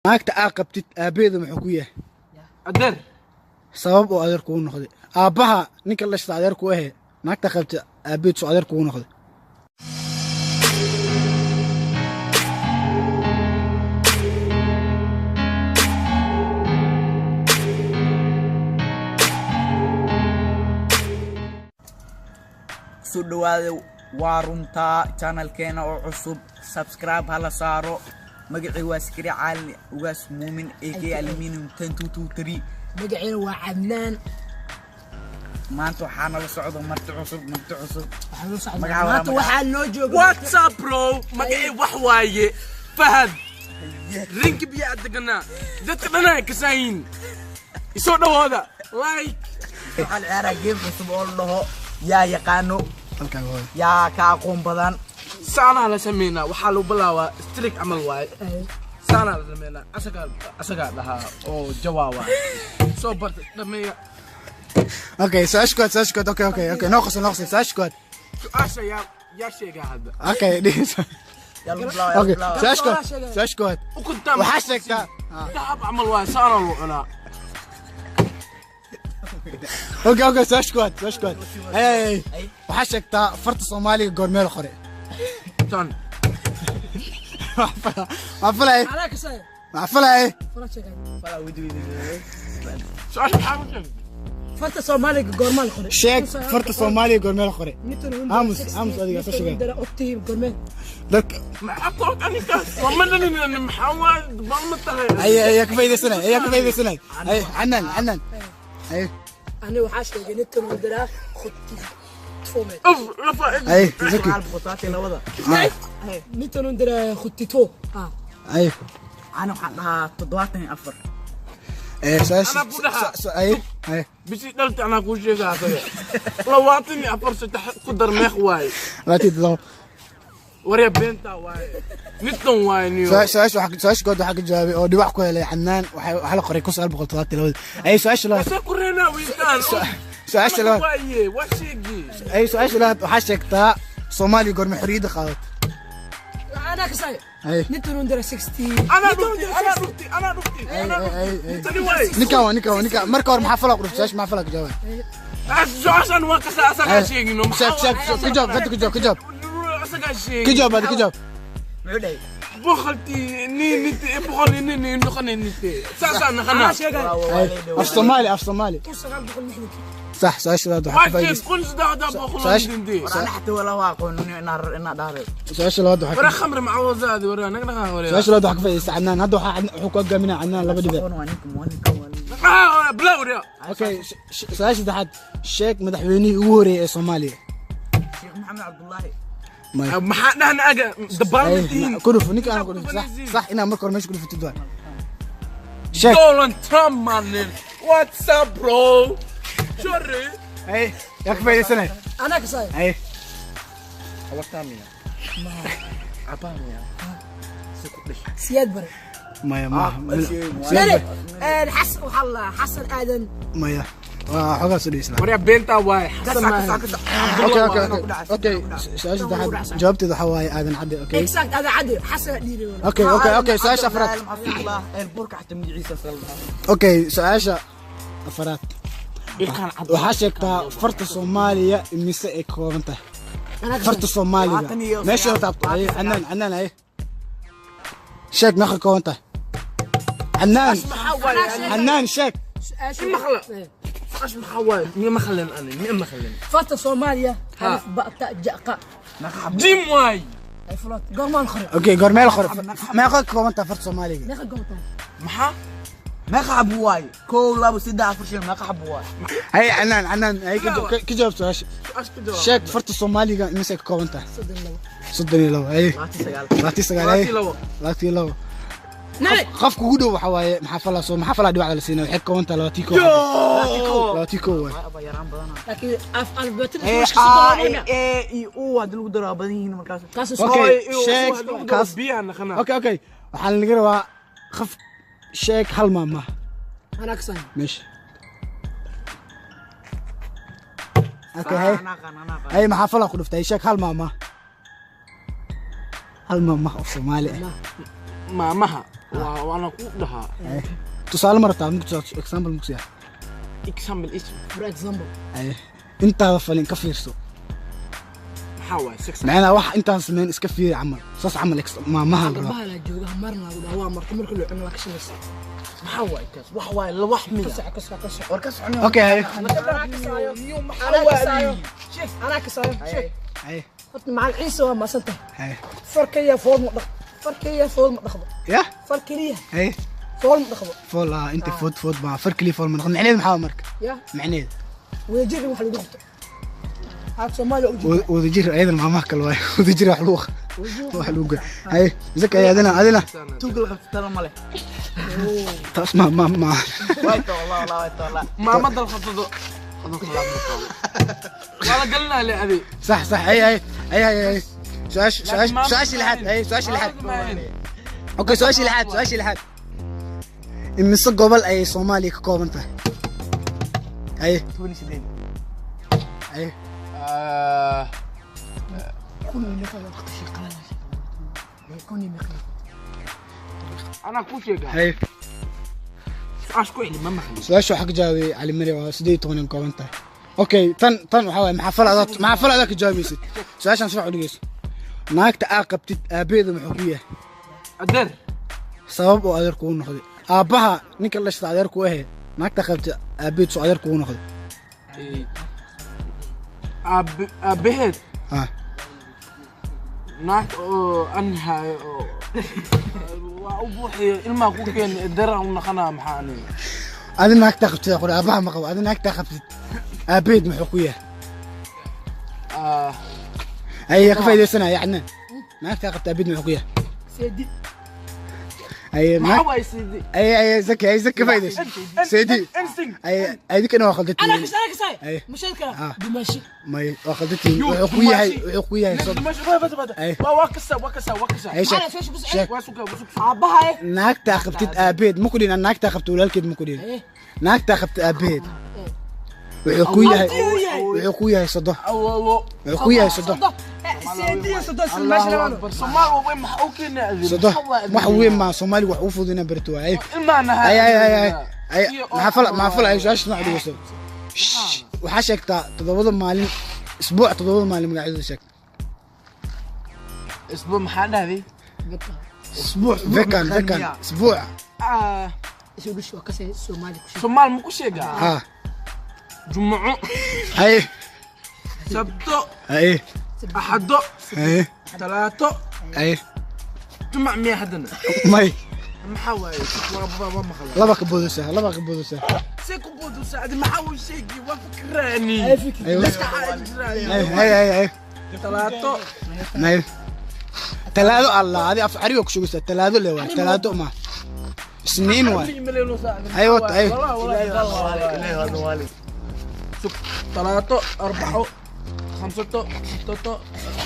Naagta aa qabtid aabbeeda muxuu ku yahay? Adeer. Sabab oo adeer kugu noqday? Aabbaha ninka la dhashta adeer ku ahe, naagta qabtid aabbeed soo adeer kugu noqday. Kusoo dhawaada Waa Runtaa channelkeena oo cusub. Subscribe hala saaro. Magacii waa Sikri Caalin Ugaas Muumin, AK Aluminium 10223. Magaciina waa Cadnaan. Maanta waxaa nala socdo marti cusub, marti cusub. Waxaa loo socdaa. Magaca waa maanta magaca. Waxaa noo jooga What's up, bro? Magacii wax waaye Fahad rinki biyo aad deganaa, dadka dhanaa kasaayin. Isoo dhawooda, like. Waxaan ciyaaraa game cusub oo la dhaho yaa yaqaano halkaaga hooyo yaa ka aqoon badan. Saanaa la sameynaa, waxaa lagu bilaabaa strik camal waaye. Saanaa la sameynaa, asagaa dhahaa oo jawaaba soo barta dhameeya. Okay, su-aasha kowaad, su-aasha kowaad. Okay, noo qoso, noo qoso. Su-aasha kowaad. Su-aasha yaa sheegaa hadda? Okay, dhegeyso. Yaa lagu bilaabaa, yaa lagu Okay, bilaabaa. su-aasha kowaad, su-aasha kowaad. Ukuntaa. Waxaa sheegtaa dahab camal waaye, saanaa lagu cunaa. Okay, su-aasha kowaad, su-aasha kowaad. Ay ay, waxaa sheegtaa farta Soomaaliga goormee la qoray? Tan. Maxaa falay? Anaa kasaya. Maxaa falay? Fara sheegay. Falaa, widi widi widi. Su-aasha maxaa ku sheegay? Farta Soomaaliga goormaa la qoray? Sheeg farta Soomaaliga goormee la qoray. Aamus, aamus, adiga soo sheegay. Ogtihiin goormee? Dadka maxaa ku og aninkaas waa ma dhalin, maxaa waa bal ma tahay? Ay ay, ka faa'iidaysanay, ayaa ka faa'iidaysanay. Ay, Cadnaan, Cadnaan, ay. Ani waxaa sheegay 1962. Uf lafa. Ay, Zaki. 1972. 1962, ah. Ay. Ana waxaan dhahaa 74. Ee, su-aasha Anaa ku dhahaa. Ay ay. Bisi dhalta anaa kuu sheegaa, asaga 24 saddex ku dar meeq waaye? 27. Warya, beentaa waaye, midkan waaye niyo. Su-aasha su-aasha kood waxaa ka jawaabay oo dhibac ku helay Cadnaan. Waxaa la qoray 1972. Ay, su-aasha labaad. Ase ku reenaa wiilkaan. Su-aasha labaad. Waaye waa sheegi. Ay, su-aasha labaad. Waxaa sheegtaa Soomaaliya goorma xorriyadda qaadat? Anaa kasaya. Ay. 1960. Anaa dhufti, anaa dhufti, anaa dhufti, anaa ay, dhufti. Ay. Tani waaye. Ninkan waa, ninkan waa, ninkan. Marka hore maxaa falaa ku dhuftay? Su-aasha maxaa falaa ka jawaabay? Su-aashan waa kasa, asagaa sheegino. Sheeg, sheeg, ka jawaab hadda, ka jawaab, ka jawaab. Asagaa sheegi. Ka jawaab hadda, ka jawaab. Muxuu dhahay? Boqolti ni nite boqol ni ni noqone nite saasaa naqanaa. Anaa sheegay. Ay, af Soomaali, af Soomaali. 1960. Sax. Su-aasha labaad waxaa ka waa sheeg faa'iidaystay 1300. Dinte. War, ana xataa wala waa aqoon inaa dhahday. Su-aasha labaad waxaa wara khamri macawazaadi wara naga dhaqaa wara. Su-aasha labaad waxaa ka faa'iidaystay Cadnaan. Hadda waxaa wuxuu ku hogaaminaya Cadnaan laba dhibic. Aqoon waa ninka muwaadinka waa ninka. Dhaqaa bilaa wara. Okay, su-aasha saddexaad. Sheeg madaxweynihii ugu horeeyay ee Soomaaliya. Sheekh Maxamed Cabdullaahi. Maya. Maxaa dhahna aga dabaalmatiin? Ku dhufo ninka aan ku dhufo. Sax, sax, inaa marka hore meesha ku dhufatid waay. Sheeg. Donald Trump, man. What's up, bro? Sorry. Ay, yaa ka faa'iidaysanay? Anaa kasaya. Ay. Awartaa miya, abaa miya si ku dhish? Siyaad Bare. Maya, maaha. Nare Xasan, waxaa la Xasan Aadan. Maya, waa xogaa soo dhigeysa. Warya, beentaa waaye, Xasan maaha. Okay, su-aasha saddexaad jawaabteeda waxaa waaye Aadan Cadde. Okay. Exact, Aadan Cadde, Xasan dhiiri. Okay, su-aasha afraad. Eelbuurka xataa magaciisa saldaa. Okay, su-aasha afraad. Ilkaan cad. Waxaa sheegtaa farta Soomaaliya imise ay ka kooban tahay? Anaa kasaya. Farta Soomaaliga meesha la taabto. Ay, Cadnaan, Cadnaan, ay, sheeg meeqa ka kooban tahay, Cadnaan. Maxaa waaye? Cadnaan, sheeg. Su-aasha Maqla. Su-aasha maxaa waaye? Miya maqlen ani, miya maqlen? Farta Soomaaliya. Ha. Alif, ba, ta, ja, qa. Jim waay. Ay fulood goormaan qoray? Okay, goormee la qoray? Meeqa ka kooban tahay farta Soomaaliga? Meeqa goobtaa? Maxaa? Meeqa xabo waaye? Kow, labo, saddex, afar, shan, meeqa xabo waaye? Hay, Cadnaan, Cadnaan, ay, ka jawaab su-aasha. Su-aasha ka jawaab. Sheeg farta Soomaaliga imise ka kooban tahay? 32. 32, ay. 29. 29, ay. 22. 22. Nare. Qofka ugu dhow waxaa waaye maxaa falaa soo, maxaa falaa dhibacda la siinaa. Waxay ka kooban tahay 21, 21 waay. Waa yaraan badanaa. Laakiin af albatin. A isku A I U haddii lagu daro waa badan yihiin markaas. kaas. Okay, sheeg kaas. Biyaha naqanaa. Okay, waxaa laga rabaa qof sheeg hal maama. Anaa kasaya. Meesha. Okay, hay. Anaa qaan, anaa qaan. Ay, maxaa falaa ku dhuftay? Sheeg hal maama, hal maama oo Soomaali ah. Maamaha waa waana ku dhahaa. Tusaale ma rabtaa? Mugta example mugsiya. Example is For example. Haye, intaada falin ka fiirso. Maxaa waaye sex? Macnaha wax intaan sameyn iska fiiri camal, saas camal maamaha la rabaa. Bahala jooga marna lagu dhahaa waa marta marka loo cuno waa ka shalaysa. Maxaa waaye kaas? Wax waaye la wax miya? Ka soco, ka soco, ka soco. War ka socono. Okay, haye. Anaa kasaayo. Niyo, maxaa Anaa waaye? kasaayo. Anaa kasaayo. Haye. Haye. Horta macalin Ciise waa maasantahay. Haye. Far keliya fool ma dhaq, far keliya fool ma dhaqdo. Ya. Far keliya haye fool ma dhaqdo. Fool ah inta food food baa far kaliya fool ma noqon. Macnaheedu maxaa waa marka? Ya. Macnaheedu? Wadajir in wax lagu qabto haad Soomaaliya u jirta. Wadajir ayadan maamaha kale waaye. Wadajir wax lagu wax lagu goy. Haye Zaka, haye, adina adina. Tuuga la qabto tala male. Taas ma ma ma. Way ta wallah, wallah, way ta wallah. Maama dal qabsado adoo kalaam waa la galinaa le adi. صح صح. هي هي هي هي هي سؤال سؤال سؤال لحد. هي سؤال لحد. Okay, سؤال لحد، سؤال لحد. Imise gobol ayay Soomaaliya ka kooban tahay? Haye. 18. Haye. 1001 waqti shaqada 1001. Anaa kuu sheegaa. Haye. Su-aasha ku celi, ma maqli. Su-aasha waxaa ka jawaabay Cali Mari, waa 18 ay kooban tahay. Okay, tan tan waxaa waaye maxaa fal adaa, maxaa fal adaa ka jawaabaysid su-aashan? Si fiican u dhegeyso. Naagta aa qabtid aabaheeda muxuu ku yahay? Adeer. Sabab oo adeer kugu noqday? Aabbaha ninka la dhashta adeer ku ahe, naagta qabtid aabaheed soo adeer kugu noqday? Aabaheed. Ha. Naagta oo an haayo oo waa u buuxiyo ilmaa ku keen adeeraan u naqanaa, maxaa aniga? Adi naagta qabtid qori, aabbaha ma qabo. Adi naagta qabtid aabaheed muxuu ku yahay? Ay ka faa'iidaysanaya Cadnaan. Naagta qabtid aabaheed muxuu ku yahay? Seedi. Ay. Maxaa waaye seedi? Ay ay Zaki, ay Zaki, faa'iidayso. Seedi. Instinct. Ay adinkana waa khaldatiin. Anaa kas, anaa kasaay. Ay. Ma sheegi karaa? Ah. Dumaashi. May, waa khaldatiin. Wuxuu ku yahay, wuxuu ku yahay Ay. Waa kasa, waa kasa, waa kasa. Ay, sheeg. Macalin, su'aasha ku socod. Sheeg. Waa suga, waa suga. Aabbaha eh. Naagtaa qabtid aabaheed ma ku dhihin, naagtaa qabtid walaalkeed ma ku dhihin. Eh. Naagtaa qabtid aabaheed wuxuu ku yahay, wuxuu ku yahay sodo. Awo. Wuxuu ku yahay sodo. Seedi iyo sodo isla meesha Allahu labaanu. akbar, Soomaal waa weyn, maxaa u keenay adin? Sodo wax weyn ma Soomaaliga wax ugu fudud inaan barto waay. Ilmaana. Ay ay ay ay ay, maxaa fal, maxaa fal? Ay, su-aasha nooc dhegeyso. Waxaa sheegtaa 7da maalin isbuuc, 7da maalin magacyadooda sheeg. Isbu maxaa dhahday? Isbuuc. Vekan vekan isbuuc. Ah. Isu dhish waa kasay Soomaali ku sheeg. Soomaal ma ku sheegaa? Ha. Jumuco. Haye. Sabto. Haye. Axado. Haye. Talaato. Haye. Jumac miya haddana? May. Maxaa waaye? Waa waa maqla. Laba ka boodaysaa, laba ka boodaysaa. See ku boodaysaa adi? Maxaa uu sheegi? Waa fikraani. Ay fikir. Aywa. Maskaxa jiraan. Haye haye haye haye. Talaato. May, talaado allah adi af cariga ku sheegaysaa. Talaado le waay, talaado ma Isniin waay. Haye wata, haye. Talaato, arbaco, khamsato, sitato,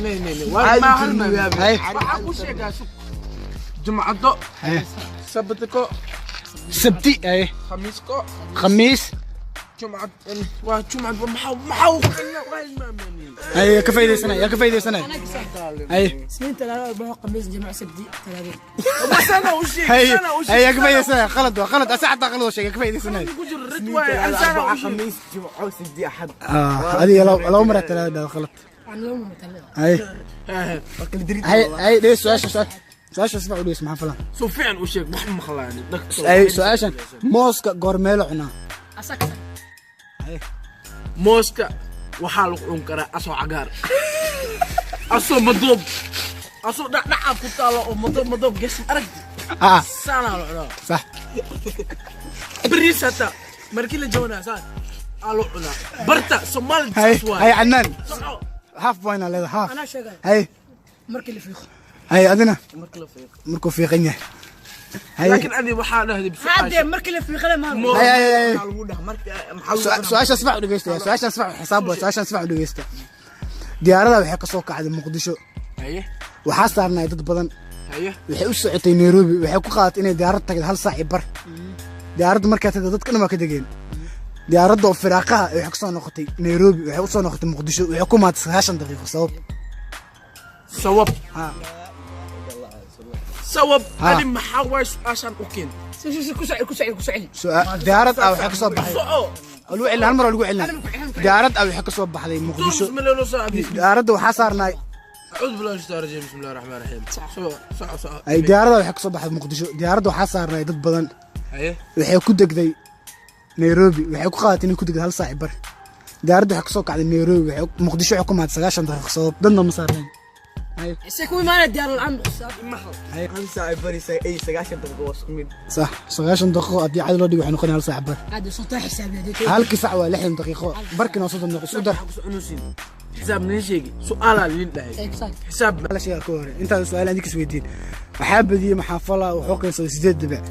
nee nee nee, waa ma hal ma. Haye. Waxaa ku sheegaa, sug, jumcado. Haye. Sabtiko. Sabti, haye. Khamiisko. Khamiis. Jumcad waa jumcad. Maxaa maxaa uu qilna waa ilmaamani. Haye, ka faa'iidaysanaya, yaa ka faa'iidaysanaya? Haye. Isniin, talaado, arbaco, khamiis, jimco, sabti, talaado. Sana u sheeg. Haye. Sana u sheeg. Haye, yaa ka faa'iidaysanaya? Qalad waa qalad, asa xataa qalad oo sheegay, ka faa'iidaysanaya. Ku jiro rid waaye, sana u sheeg. Khamiis, jimco, sabti, axad. Ah, adiga laba mar talaado dhahdo qalad. Aan laba mar talaado. Haye. Waa kala dirid. Haye haye, dhegeys su-aasha, su-aasha si fiican u dhegeys. Maxaa falan? Soo fiican u sheeg, wax ma maqlaani. Haye, su-aashan: mooska goormee la cunaa? Asaa kasay. Mooska waxaa lagu cun karaa asoo cagaar, asoo madoob, asoo dhacdhaca ku taalo oo madoob madoob gees aragti. Ah. Saanaa la cunaa. Sax. Bariis hataa markii la jabanaa saan aa loo cunaa, barta Soomaali. Haye. Saas waaye. Haye Cadnaan. Soco. Half point aa leedahay, half. Anaa sheegay. Haye. Markii la fiiqo. Haye, adina? Marka la fiiqo. Markuu fiiqan yahay. Haye. Laakiin adi waxaa dhahday Haddee markii la fiiqana maa. Haye haye haye. Maxaa lagu dhaha marka? Maxaa lagu dhaha? Su-aasha si fiican u dhegeysta, su-aashan si fiican xisaab waay, su-aashan si fiican u dhegeysta. Diyaarada waxay ka soo kacday Muqdisho. Haye. Waxaa saarnay dad badan. Haye. Waxay u socotay Nairobi. Waxay ku qaadatay inay diyaarad tagdo 1 saac iyo bar. Diyaaradda markaa tagtay, dadka dhan waa ka degeen. Diyaaradda oo firaaqaha waxay kasoo noqotay Nairobi, waxay usoo noqotay Muqdisho, waxay ku maatay 90 daqiiqo. Sabab? Sawab. Ha. Sabab Ha. adi maxaa waay su-aashaan u keen? Si ku soceli, ku soceli, ku soceli. Diyaarad ah waxay ka soo baxday. Soco. Lagu celin, hal mar waa lagu celina. Diyaarad ah waxay ka soo baxday Muqdisho. Durus malelo saabi. Diyaaradda waxaa saarnay أعوذ بالله من الشيطان الرجيم، بسم الله الرحمن الرحيم. soco soco soco. Ay, diyaaradda waxay ka soo baxday Muqdisho. Diyaaradda waxaa saarnay dad badan. Haye. Waxay ku degday Nairobi. Waxay ku qaadatay inay ku degday hal saac bar. Diyaaradda waxay ka soo kacday Nairobi, waxay Muqdisho waxay ku maatay 90 daqiiqo. Sabab dadna ma saarnayn. Hay. Se ku imaanaya diyaar la'aan Muqdisho? Hal saac bari ay 90 daqiiqo waa isku mid. Sax, 90 daqiiqo haddii cadi loo dhigo waxay noqonaya hal saac bar. Hada sultaan xisaabiya. Halkii sac waa 60 daqiiqo, barkina waa 30 daqiiqo, isku dar. Waxaa ku soconusin xisaab nin sheegi su-aalaa lin dhahay. Exact. Xisaab. La sheega ka hore intaas su'aal adinka isweydiin. Waxaa badiyey Maxaafala, wuxuu keensaday sideed dhibic.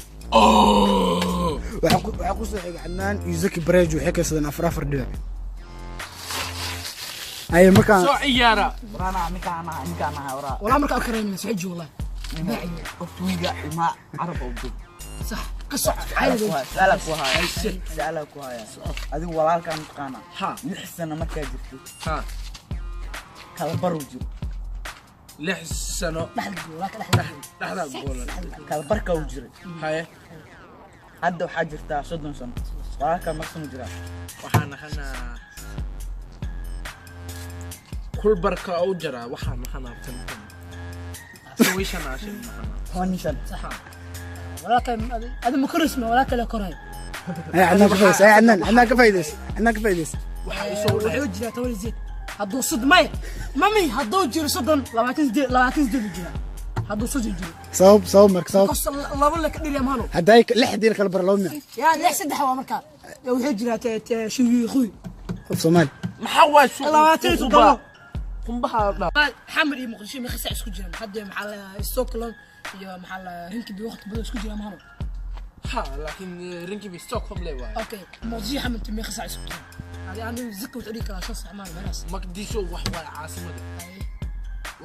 Waxaa ku soo xigay Cadnaan iyo Zaki Bareej, waxay keensadeen afar afar dhibic. Ay markaan Soo ciyaara. Waraana ninkaan ahaa waraa. Walaa marka akareen saxij wallahi. Qof wiiga ilmaa carab oo dub. Sax, ka soc caadi. Su'aala ku haya, su'aala ku haya. Adigu walaalkaa mataqaanaa? Ha. 6 sano markaa jirtay, Ha. kala baruu jiro. 6 sano. Dhaxal walaa ka dhaxal. Dhexdaa goolan. Kala barkaa uu jiray. Haye. Hadda waxaa jirtaa 30 sano. Walaalkaa maqsanu jiraa? Waxaa naqanaa kulbarka u jaraa, waxaa naqanaa tan tan sawiishan ashin naqanaa. 15. Walaa ka adi ma korisma walaa kale koray. Ay Cadnaan ka faa'iidaysa. Ay Cadnaan, Cadnaan ka faa'iidaysa, Cadnaan ka faa'iidaysa. Waxaa isoo dhahay. Wuxuu jiraa 18 hadduu sod may mami hadduu jiro 30, 28, 28 uu jiraa hadduu 30 jiro. Sabab, sabab marka, sabab. Qos laba la ka dhiriya maano. Hadday lix dii kala bar laba miya? Yaa lix saddex waa markaa wuxuu jiraa te shuwi Af Soomaali. Maxaa waay 27. Qumbaha la dhaa. Xamar iyo Muqdisho meeqa saac isku jiraan hadda? Maxaa la Stockholm iyo maxaa la Rinkeby waqti badan isku jiraan maano? Ha, laakiin Rinkeby Stockholm le waay. Okay, Muqdisho xamar meeqa saac isku jiraan? Hadi anigu zaka wuxuu dhihi karaa 5 saac maal meelahaas. Maqdisho wax waay caasimada,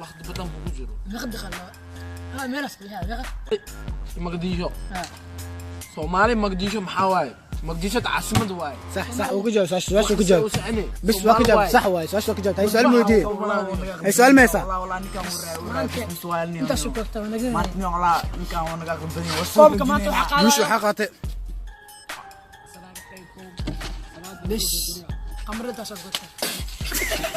waqti badan buu ku jiro. Meeqa daqiiqa ha meelahaas yaa meeqa? Maqdisho. Ha. Soomaali Maqdisho maxaa waaye? Maqdisho caasimada waaye. Sax sax, uu ku jawaab su'aasha, su'aasha ku jawaab. Bas waa ka jawaab, sax waaye, su'aasha waa ka jawaab. Hay, su'aal ma weydiiyey? Hay, su'aal ma haysaa? Wallah wallah, ninkaan wuu raay, wuu raay su'aal. Intaas u koogta waa naga Maanta nin wallah ninkaan waa naga qaldan yahay. Koobka maanta waxaa qaadaya. Guusha waxaa qaatay. Bes qamrada intaas u koogta.